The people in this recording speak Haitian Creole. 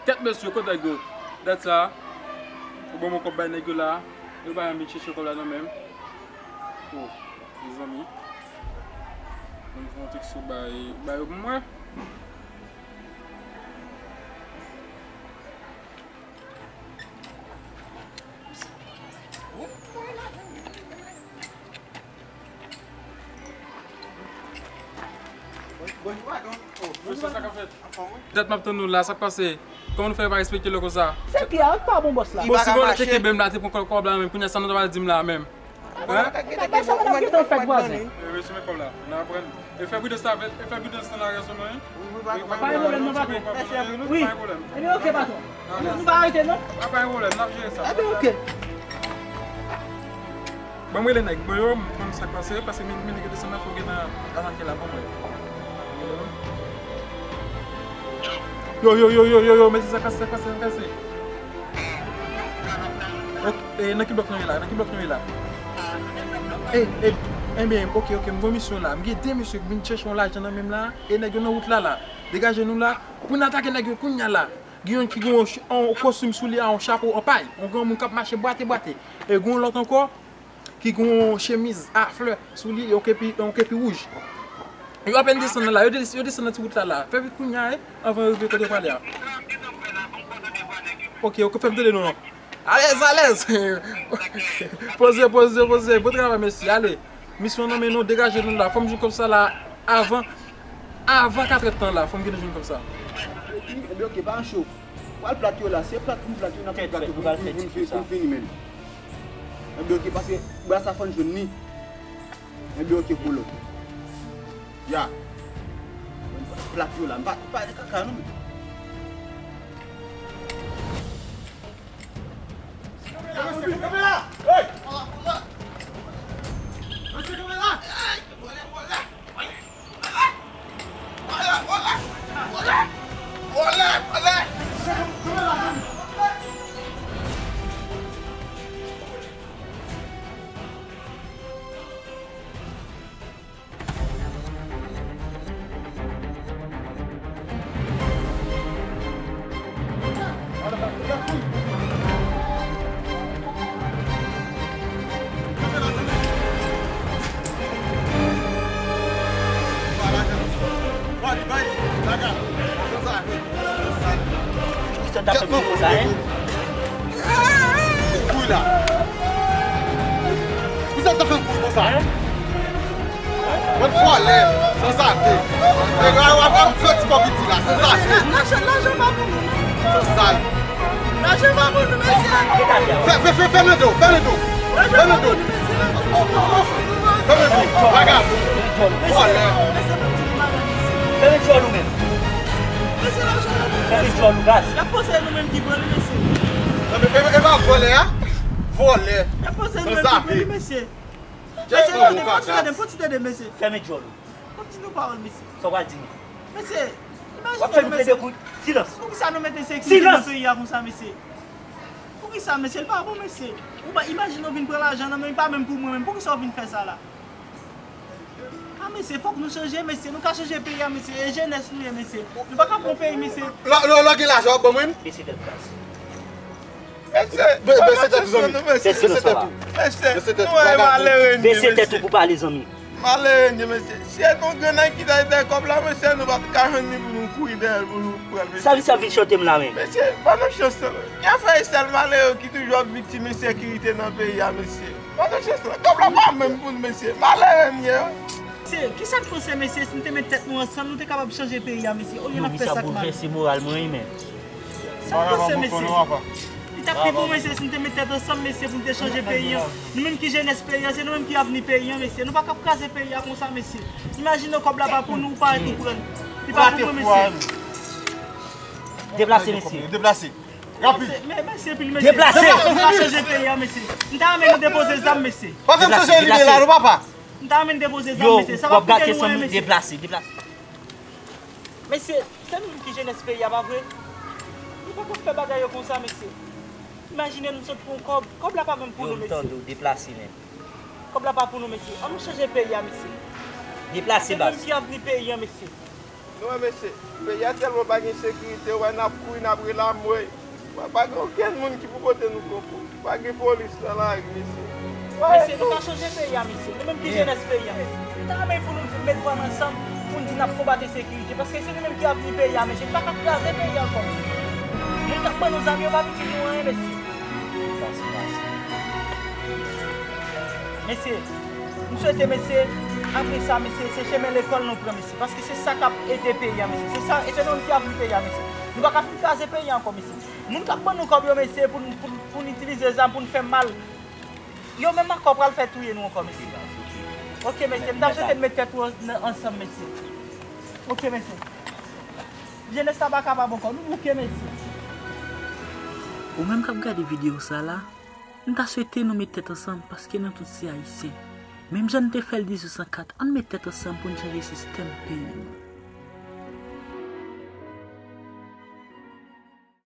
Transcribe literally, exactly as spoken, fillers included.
Kèt mesye, kote nèg yo? Dat sa, yo ban mwen kòb bay nèg yo la. Yo pa janm vin chèche kòb la nan men m. Oh, mezanmi. Mwen fè yon teksto bay, bay yo pou mwen. Mesye, sa k ap fèt? Dat m ap tann nou la, sa k pase? Kòman nou fè pa respekte lè konsa? Se ki a pa bon bòs la? Bon, si bon, te kenbe m la, te pran kòb la menm, kounye a sa nou ta pral di m la menm. Hein? Bay sa, madam, gentan fèt vwazen. Eh, mesye, men kòb la. N a pran. E fè pridans la, e fè pridans nan lari a sèlman, wi. Pa gen pwoblèm, non, patwon. Wi. Pa gen pwoblèm. Ebyen, oke, patwon. Nou, nou pa arete, non? Ah, pa gen pwoblèm, n ap jere sa. Ebyen, oke. Ban m rele nèg mwen yo, m konn sa k pase, paske men, men nèg yo desann nan, fò gen nan atake la, ban mwen. Yo, yo, yo, yo, yo, yo, mesye, sa k pase, sa k pase, sa k pase. Ok, e, nan ki blòk nou ye la? Nan ki blòk nou ye la? E, e, enben, oke, oke, m gen yon misyon la. M gen de mesye k vin chèche yon lajan nan men m la, e nèg yo nan wout la la. Degaje nou la, pou n atake nèg yo kounye a la. Gen youn ki gen yon ch-, yon kostim sou li a, yon chapo an pay. Yon granmoun k ap mache bwate, bwate. E gen yon lòt ankò ki gen yon chemiz a flè sou li, yon kepi, yon kepi wouj. Yo apèn desann nan la, yo de-, yo desann nan ti wout la la. Fè vit kounye a, wi, anvan yo rive kote yo prale a. Ok, ok, fè m tande nou non. Alèz, alèz! Poze, poze, poze. Bon travay, mesye. Ale. Misyon nan men nou, degaje nou la. Fò m jwenn kòb sa la avan, avan katrè tan la. Fò m gentan jwenn kòb sa. Ebyen, oke, pa an cho. Pral plat yo la. Se plat pou plat yo, n ap plat yo pou, pou, pou, pou fini, men. Ebyen, oke, paske bra sa fò n jwenn li. Ebyen, oke, kolon. Ya. Plat yo la. M pa, pa kaka, non. Kisa w t ap fè pou konsa, en? Kouri la. Poukisa w ta fè m kouri konsa? Bann vòlè, sanzave. Nèg la, w ap, w ap fè ti kòb iti la, sanzave. Lajan, lajan pa pou nou, non. Sansal. Lajan pa pou nou, mesye. Fè, fè, fè, fèmen do, fèmen do. Fèmen do. Fèmen do, vagabon. Vòlè. Fèmen djòl ou menm. Mesye, lajan pa pou nou. Fèmen djòl ou, baz. Y ap panse nou menm ki pran li, mesye. E, e, e pa vòlè a? Vòlè. Y ap panse nou menm ki pran li, mesye. Mesye, tande, fò ti tande, fò ti tande, mesye. Fèmen djòl ou. Fò ti nou pawòl, mesye. Sa w pral di nou? Mesye, imajine, mesye. W ap fè nou plede kou. Silans. Poukisa nou mete sekirite nan peyi a konsa, mesye? Poukisa, mesye? L pa bon, mesye. Ou pa imajine w vin pran lajan nan men m, pa menm pou mwen menm. Poukisa w vin fè sa la? Ah, mesye, fòk nou chanje, mesye. Nou ka chanje peyi a, mesye. E jenès nou ye, mesye. Nou pa ka pran peyi, mesye. Lè, lè, lè w gen lajan, w ap ban mwen? Mesye, bèse tèt ou, zanmi. Bèse tèt ou. Mesye, nou wè malere n ye, mesye. Bèse tèt ou pou pale, zanmi. Malere n ye, mesye. Si se te yon grenn ki ta dèyè kòb la, mesye, nou pa t ka jwenn li pou nou kouri dèyè l pou nou pran l, mesye. Sa misye ap vin chante m la, men? Mesye, ban nou chans lan. Ki afè e sèl malere ki toujou ap viktim ensekirite nan peyi a, mesye? Ban nou chans lan. Kòb la pa menm pou nou, mesye. Malere n ye. Mesye, kisa n panse, mesye, si n te met tèt nou ansanm, nou te kapab chanje peyi a, mesye, olye n ap fè sa k mal? Yo, misye ap boulvèse moral mwen, wi, men. Sa n panse, mesye? Li t ap pi bon, mesye, si n te met tèt ansanm, mesye, pou n te chanje peyi a. Nou menm ki jenès peyi a, se nou menm ki avni peyi a, mesye. Nou pa ka ap kraze peyi a konsa, mesye. Imajine w, kòb la pa pou nou, ou pa ret ou pran l. Li pa pou mwen, mesye. Deplase, mesye. Deplase. Rapid. Mesye, men, mesye, anpil, mesye. Deplase. Nou pa chanje peyi a, mesye. M ta renmen nou depoze zam, mesye. Pa fè m chanje lide la, non, papa. M ta renmen depoze zam, mesye. Sa pa koute nou, mesye. Deplase, deplase. Mesye, se nou menm ki jenès peyi a, pa vre? Nou pa ka fè bagay yo konsa, mesye. Imajine nou sot pran kòb. Kòb la pa menm pou nou, mesye. Yo, m tande w, deplase, men. Kòb la pa pou nou, mesye. Ann nou chanje peyi a, mesye. Deplase, baz. Se nou menm ki avni peyi a, mesye. Wè mesye, peyi a tèlman pa gen sekirite, wè n ap kouri, n ap rele amwey. Wè pa gen okenn moun ki pou pote nou konfò. Pa gen polis nan lari, mesye. Mesye, nou ka chanje peyi a, mesye. Nou menm ki jenès peyi a, mesye. Nou ta renmen pou nou met vwa n ansanm, pou n di n ap konbat ensekirite. Paske se nou menm ki avni peyi a, mesye. Nou pa ka kraze peyi a ankò. Moun k ap ban nou zam yo pa pitit nou anyen, mesye. Mesye, m swete, mesye, apre sa, mesye, se chemen lekòl nou pran, mesye. Paske se sa k ap ede peyi a, mesye. Se sa, e se nou menm ki avni peyi a, mesye. Nou pa ka fin kraze peyi a ankò, mesye. Moun k ap ban nou kòb yo, mesye, pou n pou n- pou n itilize zam, pou n fè mal, yo menm ankò pral fè touye nou ankò, mesye. Ok, mesye, m ta swete n met tèt nou ansanm, mesye. Ok, mesye. Jenès la pa kapab ankò, nou bouke, mesye. Ou menm k ap gade videyo sa la, m ta swete nou met tèt ansanm paske nou tout se Ayisyen. Menm jan n te fè l dizuit san kat, ann met tèt ansanm pou n chanje sistèm peyi nou.